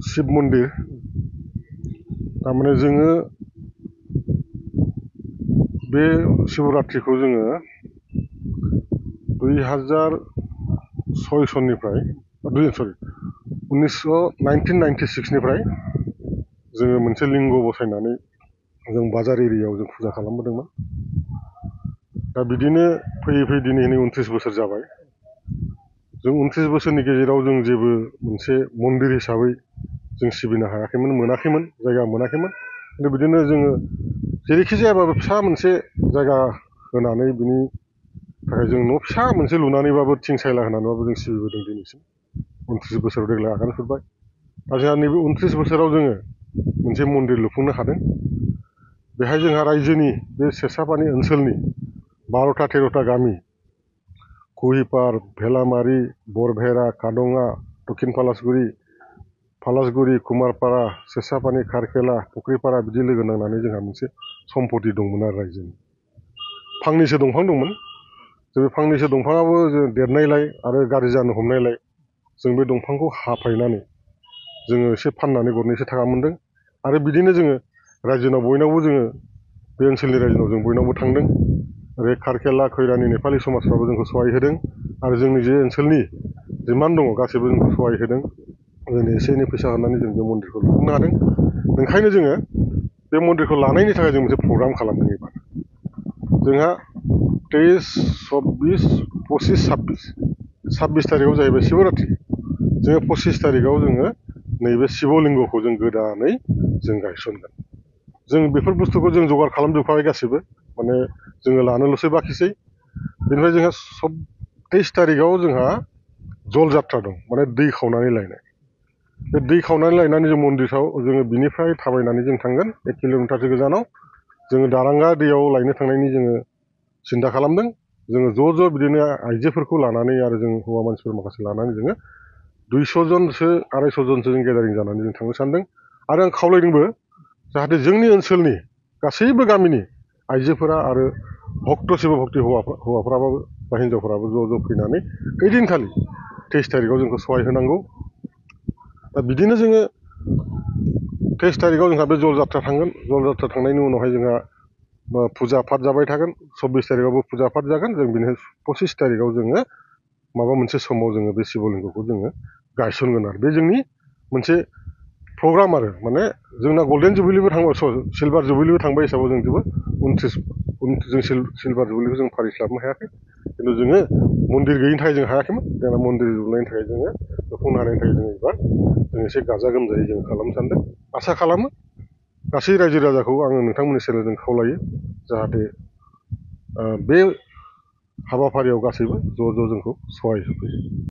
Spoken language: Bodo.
शिव मन्दिर तारमाने जोङो बे शिवरात्रिखौ जोङो 2006 सननिफ्राय 1996 निफ्राय जोङो मोनसे लिंग बसायनानै जों बाजार एरियायाव जों फुजा खालामबोदोंमोन। दा बिदिनो फैयै फैयै दिनै 29 बोसोर जाबाय। जों 29 बोसोरनि गेजेराव जों जेबो मोनसे मन्दिर हिसाबै जों सिबिनो हायाखैमोन, मोनाखैमोन, जायगा मोनाखैमोन। खिन्थु बिदिनो जोङो जेरैखि जायाबाबो फिसा मोनसे जायगा होनानै बिनि थाखाय जों न' फिसा मोनसे लुनानैबाबो थिं सायला होनानैबाबो जों सिबिबोदों दिनैसिम। 29 बोसोराव देग्लाय आगान सुरबाय। दा जोंहा नैबे 29 बोसोराव जोङो मोनसे मन्दिर लुफुंनो हादों। बेहाय जोंहा रायजोनि बे सेसापानि ओनसोलनि 12टा 13टा गामि कुहिपार, भेलामारि, बरभेरा, कादङा, दक्षिण फालासगुरि, कुमारपारा, सेसापानि, खारखेला, फुख्रिपारा बिदि लोगो नांनानै जोंहा मोनसे सम्पति दंमोन आरो रायजोनि। फांनैसो दंफां दंमोन। जों बे फांनैसो दंफाङाबो जों देरनायलाय आरो गाज्रि जानो हमनायलाय जों बे दंफांखौ हाफायनानै जोङो एसे फाननानै गरनैसो थाखा मोन्दों। आरो बिदिनो जोङो रायजोनाव बयनावबो जोङो बे ओनसोलनि रायजोनाव जों बयनावबो थांदों। ओरै खारखेला खैरानि नेपालि समाजफ्राबो जोंखौ सहाय होदों आरो जोंनि जे ओनसोलनि जिमान दङ गासैबो जोंखौ सहाय होदों। जोंनो एसे एनै फैसा होनानै जों बे मन्दिरखौ लुफुंनो हादों। ओंखायनो जोङो बे मन्दिरखौ लानायनि थाखाय जों मोनसे प्रग्राम खालामदों एबार। जोंहा 23, 24, 25, 26 तारिखआव जाहैबाय शिवरात्रि। जोङो 25 तारिखआव जोङो नैबे शिवलिंगखौ जों गोदानै जों गायसनगोन। जों बेफोर बुस्थुखौ जों जगार खालामजोबखाबाय गासैबो, माने जोङो लानोल'सो बाखिसै। बेनिफ्राय जोंहा 23 तारिखआव जोंहा जल जात्रा दं, माने दै खावनानै लायनाय। बे दै खावनानै लायनानै जों मन्दिराव जोङो बिनिफ्राय थाबायनानै जों थांगोन 1 किल'मिटारसो गोजानाव। जोङो दारांगा दैयाव लायनो थांनायनि जोङो सिन्था खालामदों। जोङो ज' बिदिनो आइजोफोरखौ लानानै आरो जों हौवा मानसिफोर माखासे लानानै जोङो 200 जनसो 250 जनसो जों गेदारिं जानानै जों थांनो सानदों। आरो आं खावलायदोंबो जाहाथे जोंनि ओनसोलनि गासैबो गामिनि आइजोफोरा आरो भक्त शिब भक्ति हौवाफ्राबो बा हिन्जावफोराबो ज' फैनानै ओइदिनखालि 23 तारिखआव जोंखौ सहाय होनांगौ। दा बिदिनो जोङो 23 तारिखआव जोंहा बे जल जात्रा थांगोन। जल जात्रा थांनायनि उनावहाय जोंहा फुजा पाठ जाबाय थागोन। 24 तारिखआवबो फुजा पाठ जागोन। जों बिनिफ्राय 25 तारिखआव जोङो माबा मोनसे समाव जोङो बे शिवलिंगखौ जोङो गायसनगोन आरो बे जोंनि मोनसे प्रग्राम आरो माने जोंना गल्डेन जुबिलिबो थांबाय, सिलभार जुबिलिबो थांबाय हिसाबै जों जोबोद 29 जों सिलभार जुबिलिखौ जों फालिस्लाबनो हायाखै। खिन्थु जोङो मन्दिर गैयिनि थाखाय जों हायाखैमोन। जोंना मन्दिर लुनायनि थाखाय जोङो लुफुंनो हानायनि थाखाय जों एबार जों एसे गाजा गोमजायै जों खालामनो सानदों। आसा खालामो गासै रायजो राजाखौ आङो नोंथांमोननि सेराव खावलायो जाहाथे बे हाबाफारियाव गासैबो ज' जोंखौ सहाय होफैयो।